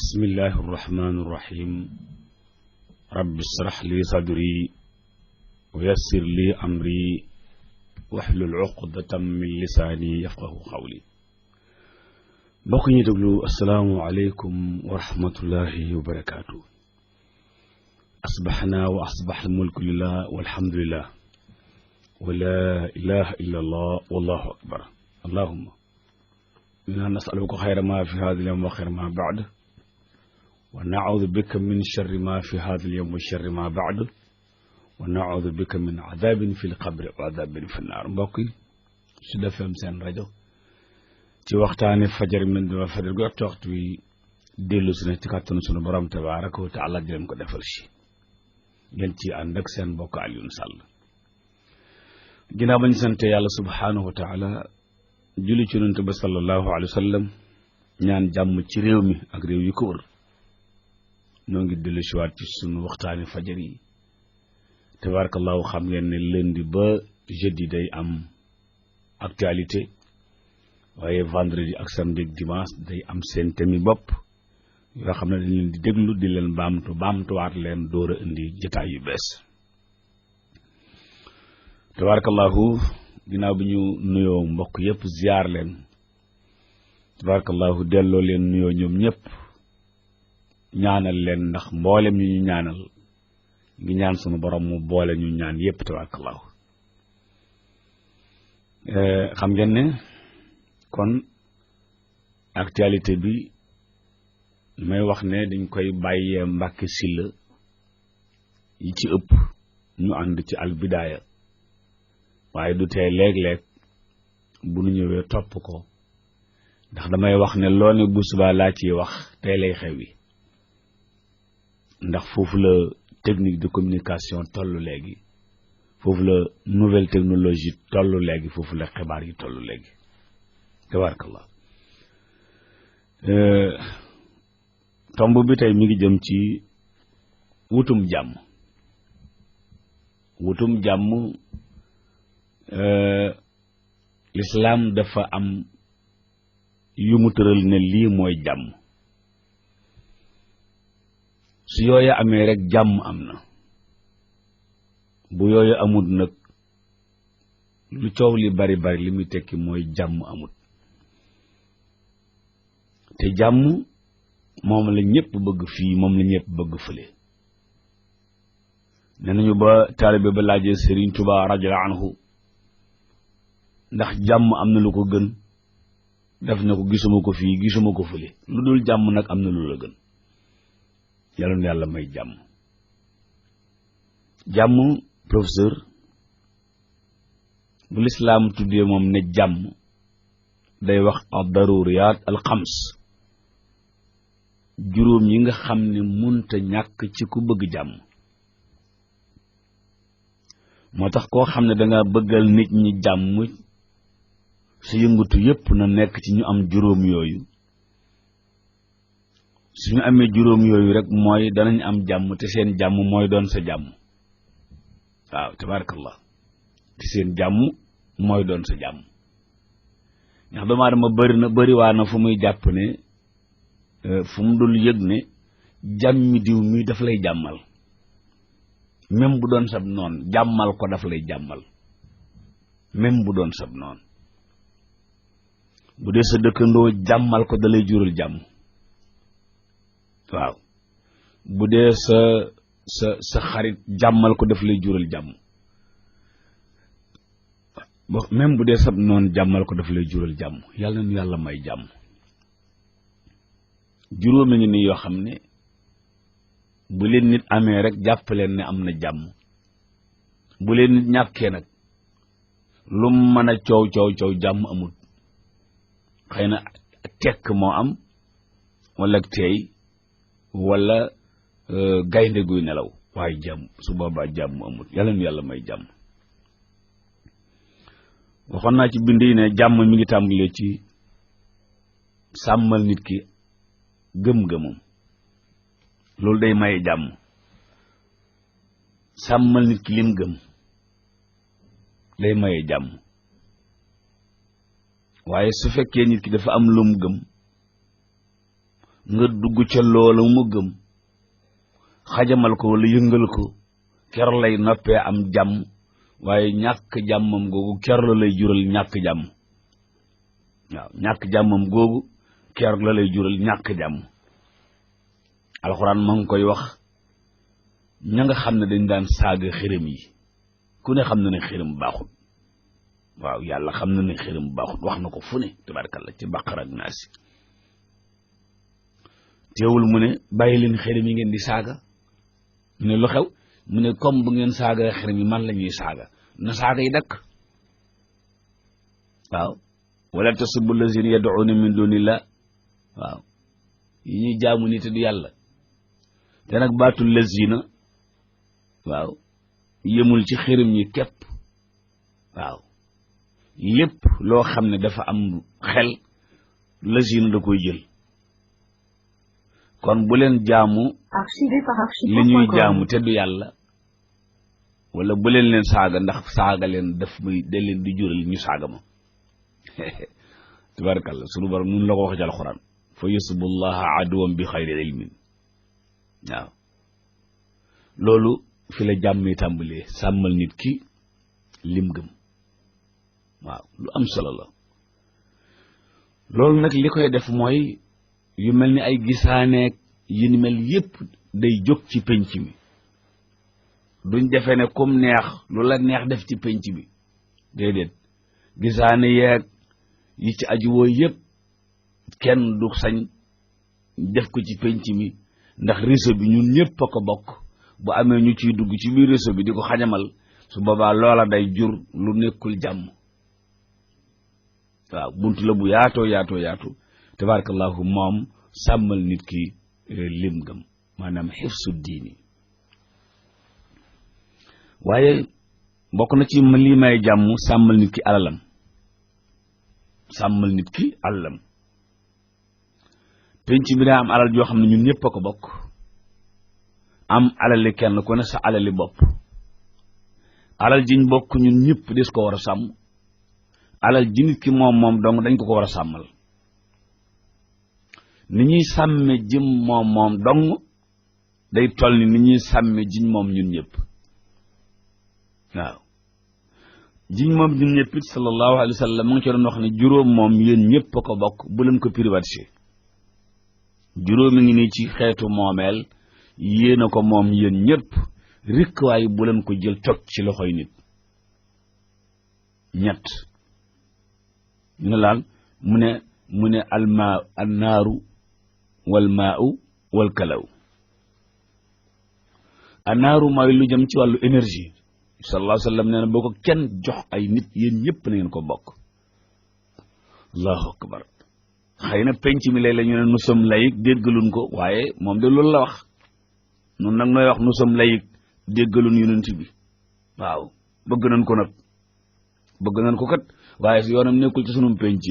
bismillahi irrahmani irrahim rabbi israh li sadri wa yassir li amri wahlul uqdatan min lisaani yafqahu qawli. mbokk ñi déglu asalaamu aleykum wa rahmatullahi wa barakaatu. asbaxnaa wa asbax almulku lillah walhamdulillah wa laa ilaha illa allah wallahu akbar. allahumma inna nasaluka xayra ma fi hada alyawm wa xayra ma baad wa naudu bika min charri ma fi hada alyawm wa charri ma baad wa naudu bika min adabin fi lqabri wa adabin fi nnaar. mbokk yi Sud FM seen rajo ci waxtaani fajar min dama fajar gu waxtu wi dellu si na ci kàttanu sunu borom tabaraka wa taala di leen ko defal si ngeen ci ànd ak seen mbokk Alioune Sall. ginnaaw bañ sante yàlla subhaanahu wa taala julli ci yonent ba sallallahu alayhi wa sallam ñaan jàmm ci réew mi ak réew yu ko wër ñoo ngi dellu si waat ci sunu waxtaani fajar yi tabarakallahu. xam ngeen ne lundi ba jeudi day am actualité, waaye vendredi ak samedi ak dimanche day am seen thème yi bopp yoo xam ne dañ leen di déglu di leen baamtuwaat leen door a indi jotaay yu bees tabarakallahu. ginnaaw bi ñu nuyoo mbokk yëpp ziar leen tabarakallahu, delloo leen nuyoo ñoom ñëpp ñaanal leen ndax mboolem ñu ñu ñaanal ngi ñaan sunu borom mu boole ñu ñaan yëpp tabarakallahu. xam ngeen ne kon actualité bi may wax ne dañ koy bàyyee Mbàkke Sylla yi ci ëpp ñu ànd ci albidaaya, waaye du tee léeg-léeg bu nu ñëwee topp ko ndax damay wax ne loo ne bu subaa laa ciy wax tey lay xew yi, ndax foofu la technique de communication tollu léegi, foofu la nouvelle technologie tollu léegi, foofu la xibaar yi tollu léegi tabarakallah. tomb bi tey mi ngi jëm ci wutum jàmm. lislaam dafa am yu mu tëral ne lii mooy jàmm. su yooyu amee rek jàmm am na, bu yooyu amut nag lu coow li bari bari li muy tekki mooy jàmm amut. te jàmm moom la ñëpp bëgg fii, moom la ñëpp bëgg fële. nee nañu ba taalibe ba laajee Sëriñ Tuubaa radiyallaahu anhu ndax jàmm am na lu ko gën, def na ko gisuma ko fii gisuma ko fële, lu dul jàmm nag am na lu la gën. yàlla na yàlla may jàmm. jàmm professeur bu lislaam tuddee moom ne jàmm day wax ad-daruriyaat al-xams, juróom yi nga xam ne munta ñàkk ci ku bëgg jàmm. moo tax koo xam ne danga bëggal nit ñi jàmm, su yëngatu yépp na nekk ci ñu am juróom yooyu. suñu amee juróom yooyu rek mooy danañ am jàmm, te seen jàmm mooy doon sa jàmm. waaw tabarakallah, te seen jàmm mooy doon sa jàmm. ndax doomu aadama bëri waa na fu muy jàpp ne fu mu dul yëg ne jàmmi diw mi daf lay jàmmal, même bu doon sab noon jàmmal ko daf lay jàmmal, même bu doon sab noon. bu dee sa dëkkandoo jàmmal ko da lay jural jàmm. waaw bu dee sa xarit jàmmal ko daf lay jural jàmm, même bu dee sab noon jàmmal ko daf lay jural jàmm. yàlla na yàlla may jàmm. juróomi ngi nii yoo xam ne bu leen nit amee rek jàpp leen ne am na jàmm. bu leen nit ñàkkee nag lu mën a coow jàmm amul. xëy na tekk moo am, wala teey, wala gaynde guy nelaw, waaye jàmm su boobaa jàmm amul. yàlla na yàlla may jàmm. waxoon naa ci bind yi ne jàmm mi ngi tàmbalee ci sàmmal nit ki gëm-gëmam, loolu day maye jàmm. sàmmal nit ki lim gëm day maye jàmm. waaye su fekkee nit ki dafa am lum gëm nga dugg ca loola mu gëm xajamal ko wala yëngal ko ker lay noppee am jàmm waaye ñàkk jàmmam googu ker la lay jural ñàkk jàmm waaw ñàkk jàmmam googu ker la lay jural ñàkk jàmm alxuraan ma ngi koy wax ña nga xam ne dañ daan saaga xërëm yi ku ne xam na ne xërëm baaxul waaw yàlla xam na ne xërëm baaxul wax na ko fu ne tabaarkalla ci Baqara ak Naas teewul mu ne bàyyi leen xërëm yi ngeen di saaga mu ne lu xew mu ne comme bu ngeen saaga xërëm yi man la ñuy saaga na saaga yi dakk waaw wala tasubbu lazina yad'una min dunillah waaw yi ñuy jaamu nit du yàlla te nag baatul lazina waaw yemul ci xërëm yi képp waaw lépp loo xam ne dafa am xel lazina da koy jël kon bu leen jaamu li ñuy jaamu te du yàlla wala bu leen leen saaga ndax saaga leen daf muy da leen di jural ñu saaga ma tabarakallah sunu borom nun la ko wax ci alxuraan fa yasbullaha aduwan bi xayri ilmin waaw loolu fi la jàmm yi tàmbalee sàmmal nit ki lim gëm waaw lu am solo la loolu nag li koy def mooy yu mel ni ay gisaaneeg yi ni mel yépp day jóg ci penc mi duñ defee ne comme neex lu la neex def ci penc bi déedéet gisaane yeeg yi ci aju woo yépp kenn du sañ def ko ci penc mi ndax réseau bi ñun ñëpp a ko bokk bu amee ñu ciy dugg ci biir réseau bi di ko xajamal su boobaa loola day jur lu nekkul jàmm waaw buntu la bu yaatoo yaatu tabarakallahu moom sàmmal nit ki lim gëm maanaam xifsu diini waaye bokk na ci lii may jàmm sàmmal nit ki alalam penc bi daa am alal joo xam ne ñun ñëpp a ko bokk am alali kenn ku ne sa alali bopp alal jiñ bokk ñun ñëpp des ko war a sàmm alal ji nit ki moom dong dañ ko war a sàmmal ni ñuy sàmme jëm moom dong day toll ni ñuy sàmme jiñ moom ñun ñëpp waaw jiñ moom ñun ñëpp it sallallahu alayhi wa sallam mu ngi ci doon wax ne juróom moom yéen ñëpp a ko bokk bu leen ko privatisé juróom mi ngi nii ci xeetu moomeel yéen a ko moom yéen ñëpp rikk waaye bu leen ko jël toog ci loxoy nit ñett ñu ne laal mu ne almaa annaaru wal maa'u wal kalaw annaaru mooy lu jëm ci wàllu énergie sallallahu alayhi wa sallam nee na boo ko kenn jox ay nit yéen ñëpp na ngeen ko bokk allahu akbar xëy na penc mi léeg la ñu ne nous sommes laïcs déggaluñ ko waaye moom de loolu la wax nun nag nooy wax nous sommes laïcs déggaluñ yonent bi waaw bëgg nañ ko kat waaye si yoonam nekkul ci sunum penc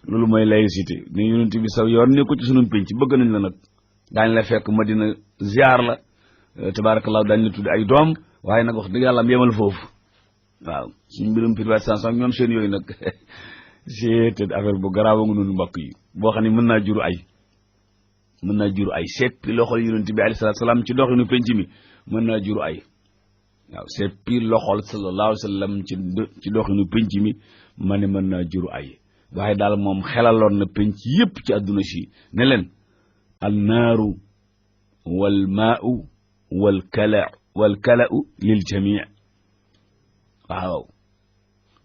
loolu mooy laïcité ne yonent bi sax yoon nekkul ci sunum penc bëgg nañ la nag daañ la fekk Madina ziar la tabarakallah daañ la tudd ay doom waaye nag wax dëgg yàlla am yemal foofu waaw suñu mbirum privatisation ak ñoom seen yooyu nag c'est affaire bu garaaw nga noonu mbokk yi boo xam ne mën naa juru ay seppi loxol yonent bi alayhi salaatu salaam ci doxinu penc mi mën naa juru ay waaw seppi loxol sallallahu alayhi wa sallam ci doxinu penc mi ma ne mën naa juru ay waaye daal moom xelaloon na penc yépp ci àdduna si ne leen al naaru wal maa'u wal kala'u lil jamii waaw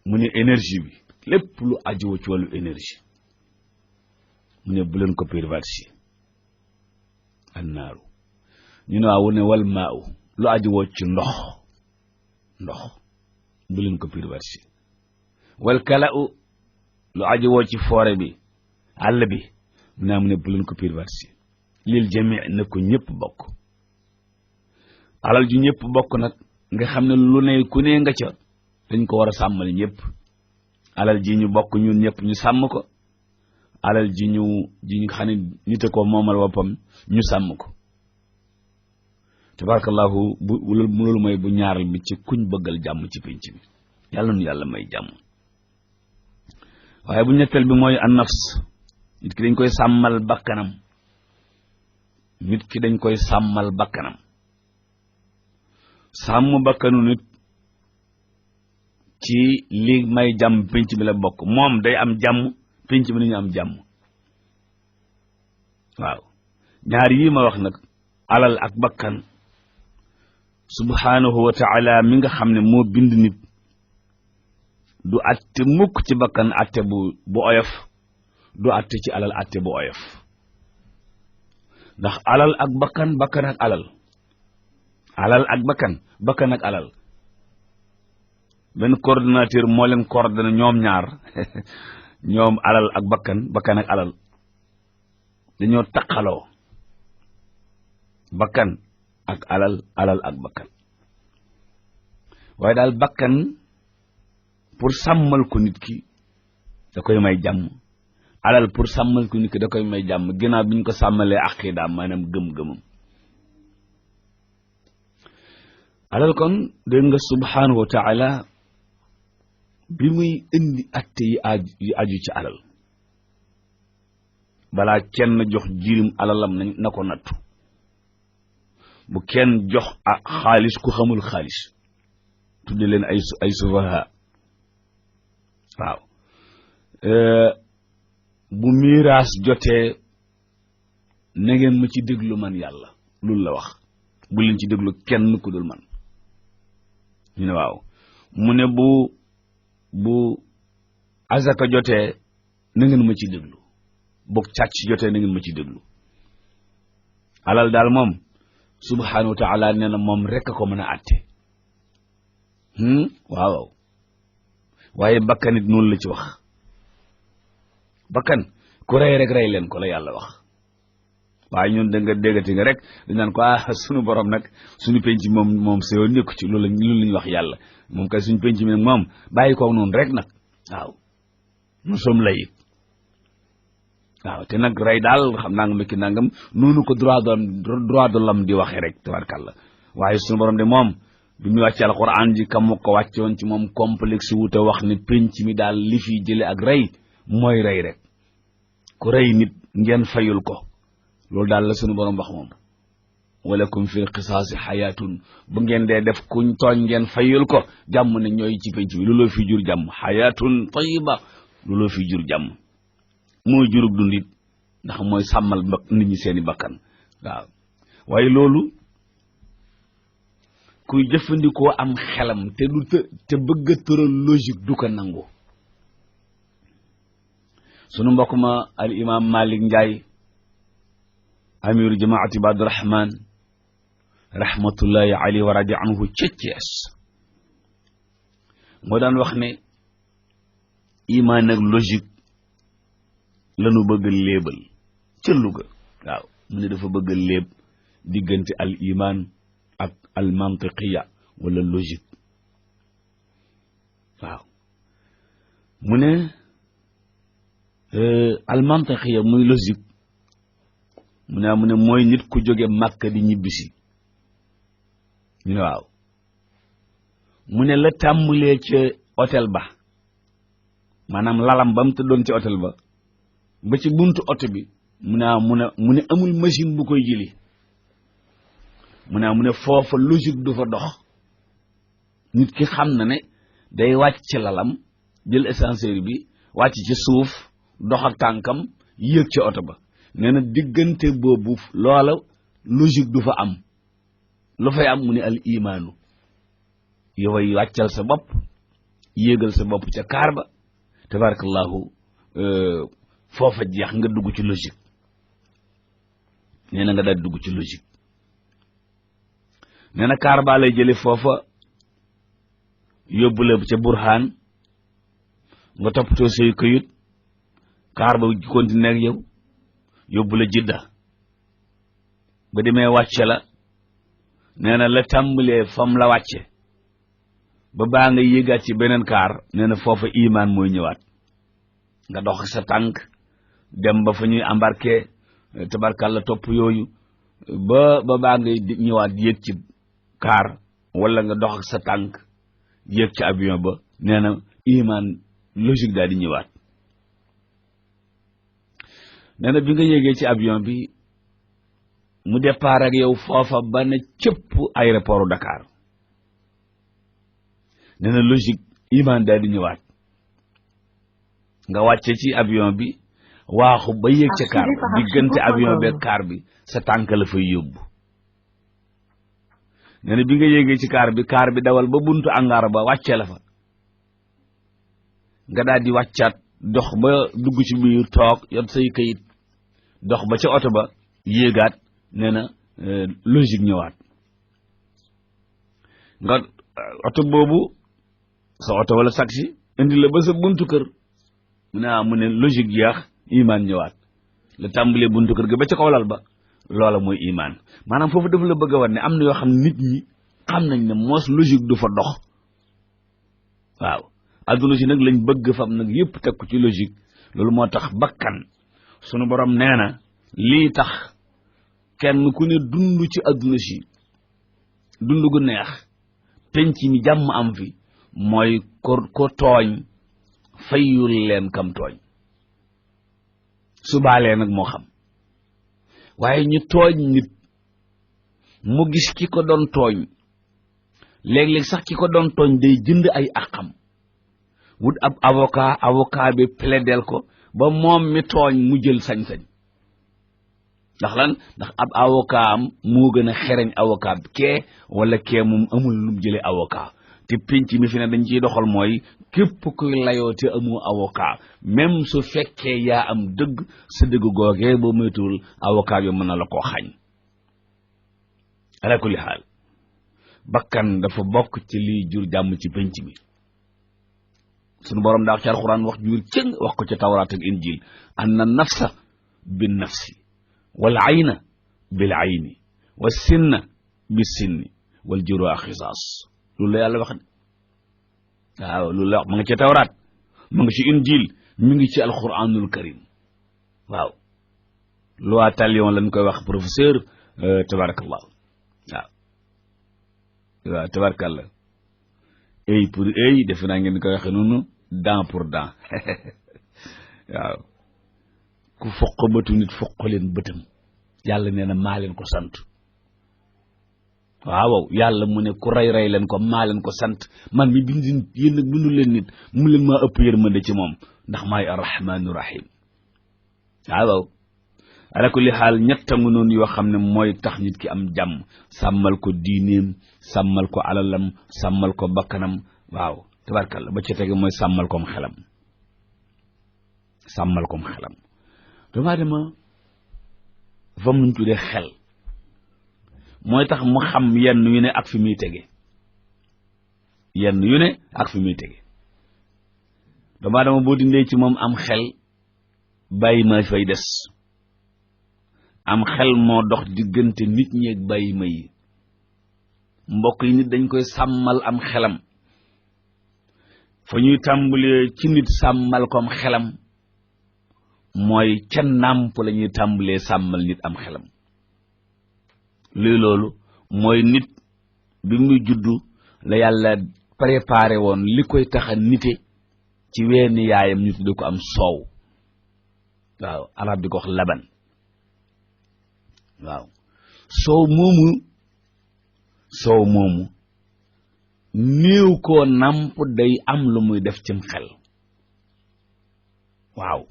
mu ne énergie bi lépp lu ajoo ci wàllu énergie mu ne bu leen ko privatisé annaaru ñu ne waaw ne wal maa'u lu ajoo ci ndox bu leen ko privatisé wal kala'u lu ajoo ci forêt bi àll bi mu ne bu leen ko privatisé lil jamii na ko ñëpp bokk alal ju ñëpp bokk nag nga xam ne lu ne ku ne nga ca dañ ko war a sàmmali ñëpp alal ji ñu bokk ñun ñëpp ñu sàmm ko alal ji ñu xam ne nit a ko moomal boppam ñu sàmm ko tabarakallahu loolu mooy bu ñaaral bi ci kuñ bëggal jàmm ci penc bi yàlla nu yàlla may jàmm waaye bu ñetteel bi mooy an nafs nit ki dañ koy sàmmal bakkanam nit ki dañ koy sàmmal bakkanam sàmm bakkanu nit ci li may jàmm pénc mi la bokk moom day am jàmm pénc mi nañu am jàmm waaw ñaar yii ma wax nag alal ak bakkan subhanahu wa taala mi nga xam ne moo bind nit du atte mukk ci bakkan atte bu oyof du atte ci alal atte bu oyof ndax alal ak bakkan bakkan ak alal ak bakkan ak alal benn coordonnateur moo leen coordonné ñoom ñaar ñoom alal ak bakkan ak alal dañoo taqaloo bakkan ak alal ak bakkan waaye daal bakkan pour sàmmal ko nit ki da koy may jàmm alal pour sàmmal ko nit ki da koy may jàmm ginnaaw bi ñu ko sàmmalee aqidaam maanaam gëm-gëmam alal kon dégg nga subhanahu wa taala bi muy indi atte yi aju ci alal balaa kenn jox jirim alalam na ko nattu bu kenn jox xaalis ku xamul xaalis tudde leen ay sufaha waaw bu miraas jotee na ngeen ma ci déglu man yàlla loolu la wax bu leen ci déglu kenn ku dul man ñu ne waaw mu ne bu azaka jotee na ngeen ma ci déglu bu càcc jotee na ngeen ma ci déglu alal daal moom subhanahu wa taala nee na moom rekk a ko mën a àtte waaw waaye bakkan it noonu la ci wax bakkan ku rey rek rey leen ko la yàlla wax waaye ñun da nga déggati nga rek dañ naan ko sunu borom nag suñu penc moom sewo nekku ci loolu la ñuy wax yàlla moom kay suñu penc mi nag moom bàyyi ko noonu rek nag waaw nous sommes laïcs waaw te nag rey daal xam naa nga mekki nangam noonu ko droit de l'homme di waxee rek tabarkàlla waaye suñu borom de moom bi mu wàcce alquran ji kam ko wàccoon ci moom complexe wuute wax ne penc mi daal li fi jële ak rey mooy rey rek ku rey nit ngeen fayul ko loolu daal la suñu borom wax moom walakum fil qisaasi xayaatun bu ngeen dee def kuñ tooñ ngeen fayul ko jàmm ne ñooy ci penc bi looloo fi jur jàmm xayaatun tayiba looloo fi jur jàmm mooy jurug dundit ndax mooy sàmmal nit ñi seeni bakkan waaw waaye loolu kuy jëfandikoo am xelam te bëgg a tëral logique du ko nangu sunu mbokk ma al imam Malik Ndiaye amiru jamaati Ibaadu Rahmaan rahmatullahi alayhi wa radi anhu ca Cees moo daan wax ne imaan ak logique lanu bëgg léebal ca Louga waaw mu ne dafa bëgg léeb diggante al iman ak al mantiqiya wala logique waaw mu ne al mantiqiya muy logique mu ne mooy nit ku jóge Màkka di ñibbisi ñu ne waaw mu ne la tàmbalee ca hôtel ba maanaam lalam ba mu tëddoon ci hôtel ba ba ci buntu oto bi mu ne amul machine bu koy jëli mu ne foofa logique du fa dox nit ki xam na ne day wàcc ci lalam jël ascenseur bi wàcc ci suuf dox ak tànkam yéeg ci oto ba nee na diggante boobu loola logique du fa am lu fay am mu ne al imaanu yoway wàccal sa bopp yéegal sa bopp ca kaar ba tabarakallahu foofa jeex nga dugg ci logique nee na nga daal dugg ci logique nee na kaar baa lay jële foofa yóbbu la ca burhaan nga toppatoo say këyit kaar ba continuer ak yow yóbbu la jidda ba demee wàcce la nee na la tàmbalee fam la wàcce ba baa nga yéegaat ci beneen kaar nee na foofa imaan mooy ñëwaat nga dox sa tànk dem ba fa ñuy embarqué tabarkalla topp yooyu ba baa ngay ñëwaat yéeg ci kaar wala nga dox ak sa tànk yéeg ci avion ba nee na imaan logique daal di ñëwaat nee na bi nga yéegee ci avion bi mu départ ak yow foofa ba ne cëpp aéroport Dakar nee na logique iman daal di ñëwaat nga wàcce ci avion bi waaxu ba yéeg ca kaar ba diggante avion be kaar bi sa tànk la fay yóbbu nee na bi nga yéegee ci kaar bi dawal ba buntu angaar ba wàcce la fa nga daal di wàccaat dox ba dugg ci biir toog yor say kayit dox ba ca oto ba yéegaat nee na logique ñëwaat nga oto boobu sa oto wala taxi indi la ba sa buntu kër mu ne logique jeex iman ñëwaat la tàmbalee buntu kër ga ba ca kaw lal ba loola mooy iman maanaam foofu dafa la bëgg a war ne am na yoo xam nit ñi xam nañ ne moos logique du fa dox waaw adduna si nag lañ bëgg fam nag yëpp teg ko ci logique loolu moo tax bakkan sunu borom nee na lii tax kenn ku ne dund ci adduna si dund gu neex penc mi jàmm am fi mooy ko tooñ fayul leen kam tooñ su baalee nag moo xam waaye ñu tooñ nit mu gis ki ko doon tooñ léeg-léeg sax ki ko doon tooñ day jënd ay àqam wut ab avocat bi plaidel ko ba moom mi tooñ mu jël sañ-sañ ndax lan ndax ab avocat am moo gën a xereñ avocat bi kee wala kee moom amul lu mu jëlee avocat te penc mi fi ne dañ ciy doxal mooy képp kuy layoo te amoo avocat même su fekkee yaa am dëgg sa dëgg googee boo moytuwul avocat bi mën na la koo xañ ala kulli xaal bakkan dafa bokk ci liy jur jàmm ci penc mi sunu borom daa wax ci alxuraan wax jur cëng wax ko ci tawraat ak injil anna nafsa bin nafsi wal ayna bil ayni wa sinna bis sinni wal juruha xisaas loolu la yàlla wax de waaw loolu la wax ma nga ci tawraat ma nga ci injil mi ngi ci alxuraanul karim waaw loi talion lañ koy wax professeur tabarakallah waaw tabarakallah œil pour œil defe naa ngeen koy waxe noonu dent pour dent waaw ku foq bëtu nit foq leen bëtam yàlla nee na maa leen ko sant waaw yàlla mu ne ku rey leen ko maa leen ko sant man mi bind yéen nag bindu leen nit mu leen maa ëpp yërmande ci moom ndax maay arrahmaanu rahim waaw ala kulli xaal ñettangu noonu yoo xam ne mooy tax nit ki am jàmm sàmmal ko diineem sàmmal ko alalam sàmmal ko bakkanam waaw tabarkalla ba ca tege mooy sàmmal kom xelam doomu aadama dafa am lu ñu tuddee xel mooy tax mu xam yenn yu ne ak fi muy tege doomu aadama boo dindee ci moom am xel bàyyi ma fay des am xel moo dox diggante nit ñi ak bàyyi ma yi mbokk yi nit dañ koy sàmmal am xelam fa ñuy tàmbalee ci nit sàmmal ko am xelam mooy ca nàmp la ñuy tàmbalee sàmmal nit am xelam luy loolu mooy nit bi muy juddu la yàlla préparé woon li koy tax a nite ci weeni yaayam ñu tudde ko am soow waaw arab di ko wax laban waaw soow moomu néew koo nàmp day am lu muy def cim xel waaw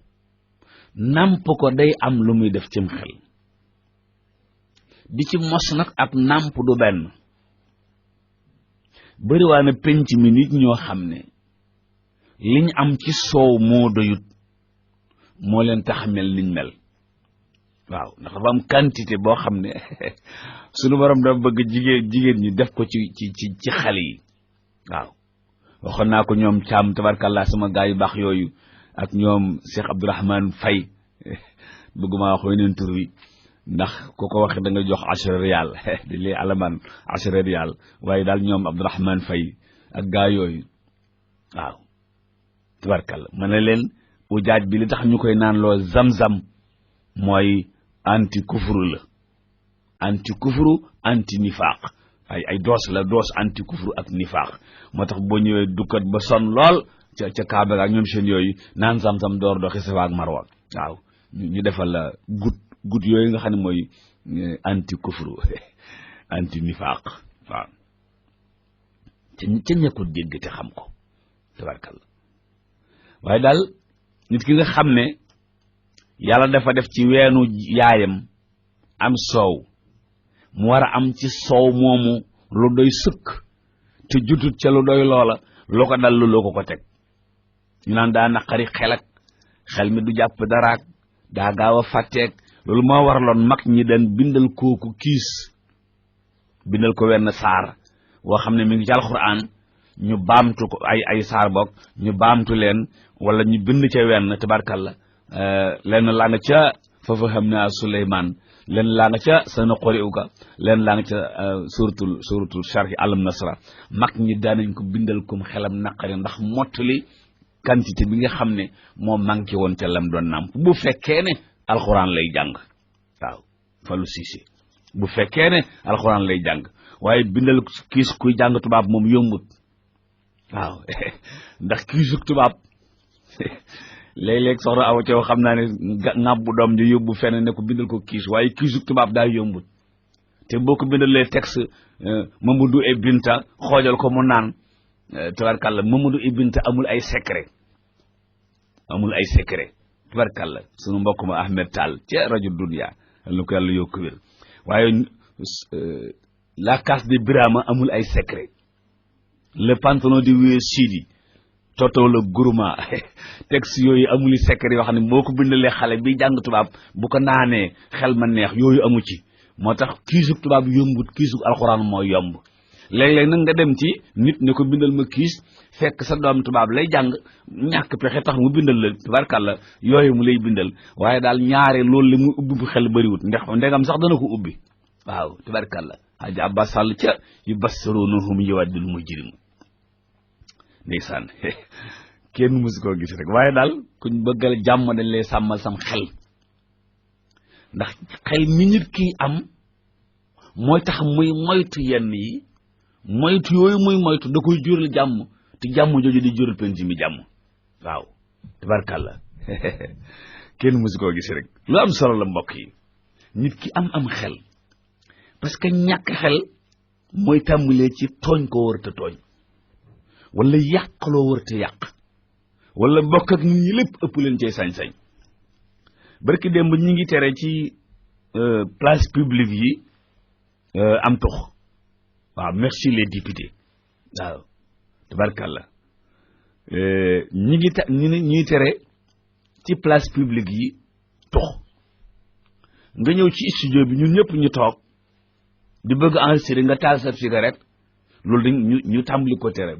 nàmp ko day am lu muy def cim xel di ci mos nag ak nàmp du benn bariwaa na penc mi nit ñoo xam ne liñ am ci soow moo doyut moo leen tax mel niñ mel waaw ndax dafa am quantité boo xam ne sunu borom dafa bëgg jigéen ñi def ko ci xale yi waaw waxoon naa ko ñoom caam tabarkallah sama gaa yu baax yooyu ak ñoom Cheikh Abdourahmane Faye bëgguma wax weneen tur wi ndax ku ko wax da nga jox 10 riyal di lee alamaan 10 riyal waaye daal ñoom Abdourahmane Faye ak gaa yooyu waaw tabarkallah ma ne leen ujaaj bi li tax ñu koy naan loo zam-zam mooy anti kufru anti nifaaq ay doos la doos anti kufru ak nifaaq moo tax boo ñëwee dukkat ba son lool ca Kaaba ak ñoom seen yooyu naan zam-zam door doxi Safa ak Marwa waaw ñu defal la gut gut yooyu nga xam ne mooy anti kufru anti nifaaq waaw ca ña ko dégg te xam ko tabarkalla waaye daal nit ki nga xam ne yàlla dafa def ci weenu yaayam am soow mu war a am ci soow moomu lu doy sëkk te jutut ca lu doy loola loo ko dal loo ko teg ñu naan daa naqari xel mi du jàpp daraak daa gaaw a fàtteeg loolu moo waraloon mag ñi daan bindal kooku kiis bindal ko wenn saar woo xam ne mi ngi ci alxuraan ñu baamtu ko ay saar bokk ñu baamtu leen wala ñu bind ca wenn tabarkalla lenn laa nga ca fa fahamnaa Suleymaan lenn laa nga ca sanaqri'uka lenn laa nga ca suratul sharhi alam nasra mag ñi daanañ ko bindal kom xelam naqari ndax mottali quantité bi nga xam ne moo manqué woon ca lam doon nàmp bu fekkee ne alxuraan lay jàng waaw Fallou Cissé bu fekkee ne alxuraan lay jàng waaye bindal kiis kuy jàng tubaab moom yombut waaw ndax kiisu tubaab léeg-léeg soxna Awa Thiaw xam naa ne ŋàbbu doom ji yóbbu fenn ne ko bindal ko kiis waaye kiisu tubaab daa yombut te boo ko bindalee texte Mamadou et Binta xoojal ko mu naan tabarkalla Mamadou et Binta amul ay secret tabarkalla sunu mbokk ma Ahmed Tall ca rajo Dunia lu ko yàlla yokku wér waaye la casse de Birama amul ay secret le pantalon di wéer Sidi toto la gourma texte yooyu amul secret yoo xam ne boo ko bindalee xale bi jàng tubaab bu ko naanee xel ma neex yooyu amu ci moo tax kiisug tubaab yombut kiisug alxuraan mooy yomb léeg-léeg nag nga dem ci nit ne ko bindal ma kiis fekk sa doom tubaab lay jàng ñàkk pexe tax mu bindal la tabarkàlla yooyu mu lay bindal waaye daal ñaare loolu li muy ubbi bu xel bëriwut ndegam sax dana ko ubbi waaw tabarkàlla Haji Abbas Sall ca yubassirunahum yawaddul mujrim ndeysaan kenn musu koo gis rek waaye daal kuñ bëggal jàmm dañ lay sàmmal sam xel ndax xel mi nit kii am mooy tax muy moytu yenn yi moytu yooyu muy moytu da koy jural jàmm te jàmm jooju di jural penc mi jàmm waaw tabarkàlla kenn musu koo gis rek lu am solo la mbokk yi nit ki am xel parce que ñàkk xel mooy tàmbalee ci tooñ koo wër te tooñ wala yàq loo wër te yàq wala bokk ak nit ñi lépp ëpp leen cay sañ-sañ barki démb ñi ngi tere ci place publique yi am tux waaw merci les députés waaw tabarkàlla ñi tere ci place publique yi tux nga ñëw ci studio bi ñun ñëpp ñu toog di bëgg enregistré nga taal sa cigarette loolu dañ ñu tàmbali ko tere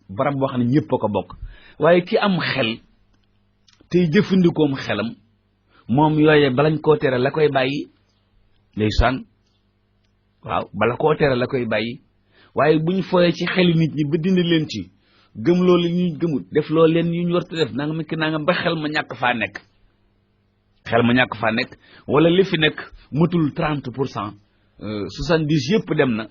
barab boo xam ne ñëpp a ko bokk waaye ki am xel tey jëfandikoom xelam moom yooye balañ koo tere la koy bàyyi ndeysaan waaw bala koo tere la koy bàyyi waaye buñ fooyee ci xeli nit ñi ba dindi leen ci gëm loolu ñuy gëmut def loolu leen yu ñu war a def nanga mi ki nangam ba xel ma ñàkk faa nekk wala li fi nekk matul 30% 70 yëpp dem na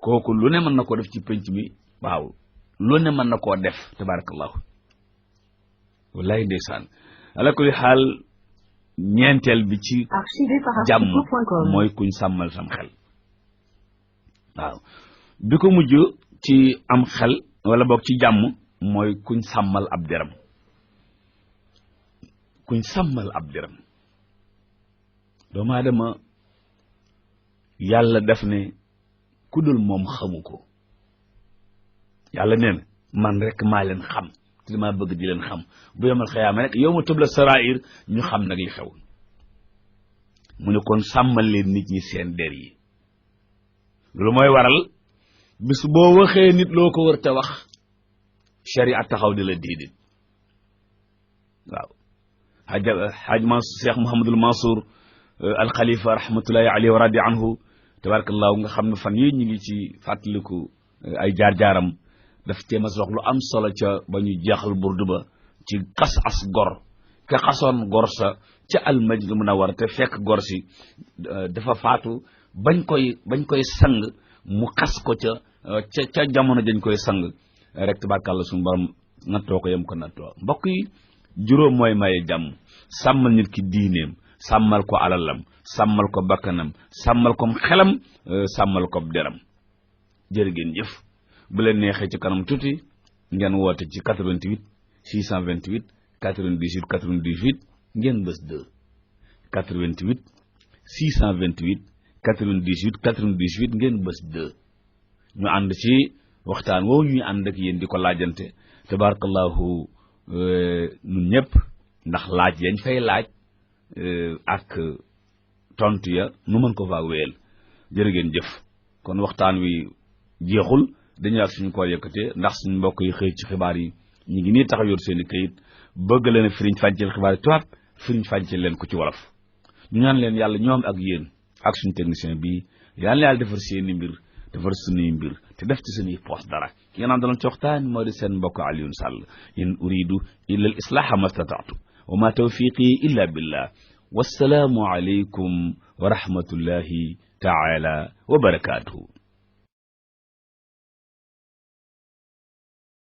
kooku lu ne mën na koo def ci penc mi waaw lu ne mën na koo def tabarakallahu wallahi ndeysaan ala kulli xaal ñeenteel bi ci jàmm mooy kuñ sàmmal sam xel waaw bi ko mujj ci am xel wala boog ci jàmm mooy kuñ sàmmal ab deram doomu aadama yàlla def ne ku dul moom xamu ko yàlla nee na man rek maa leen xam te damaa bëgg di leen xam bu yomal xiyaama rek yow ma tëbla sarair ñu xam nag li xew mu ne kon sàmmal leen nit ñi seen der yi lu mooy waral bis boo waxee nit loo ko war te wax sharia taxaw di la déedéet waaw xaaj Cheikh Mouhamadul Mansour al Khalifa rahmatullahi alayhi wa radi anhu tabarakallahu nga xam ne fan yii ñu ngi ci fàttaliku ay jaar-jaaram daf cee mas wax lu am solo ca ba ñu jeexal burdu ba ci xas as gor ka xasoon gor sa ca almadina munawwara te fekk gor si dafa faatu bañ koy sang mu xas ko ca jamono dañ koy sang rek tabarakallah suñu borom nattoo ko yem ko nattoo mbokk yi juróom mooy maye jàmm sàmmal nit ki diineem sàmmal ko alalam sàmmal ko bakkanam sàmmal ko xelam sàmmal ko deram jërë ngeen jëf bu leen neexee ci kanam tuuti ngeen woote ci 88 628 98 98 ngeen bës 2 88 628 98 98 ngeen bës 2 ñu ànd ci waxtaan woowu ñuy ànd ak yéen di ko laajante tabarakallahu ñun ñëpp ndax laaj yañ fay laaj ak tontu ya nu mën ko faa wéyal jërë ngeen jëf kon waxtaan wi jeexul dañuy ak suñu ko yëkkatee ndax suñu mbokk yi xëy ci xibaar yi ñu ngi nii tax yor seen i këyit bëgg leen a firiñ fànceel xibaar yi tubaab firiñ fànceel leen ko ci wolof ñu ñaan leen yàlla ñoom ak yéen ak suñu technicien bi yàlla na yàlla defar seeni mbir defar suñuy mbir te def ci suñuy poos dara ki ngeen àndaloon ci waxtaan moo di seen mbokk Alioune Sall in uridu illa al islaha ma stata'tu wa ma tawfiqi illa billah wassalaamu alaykum wa rahmatullahi taala wa barakatuhu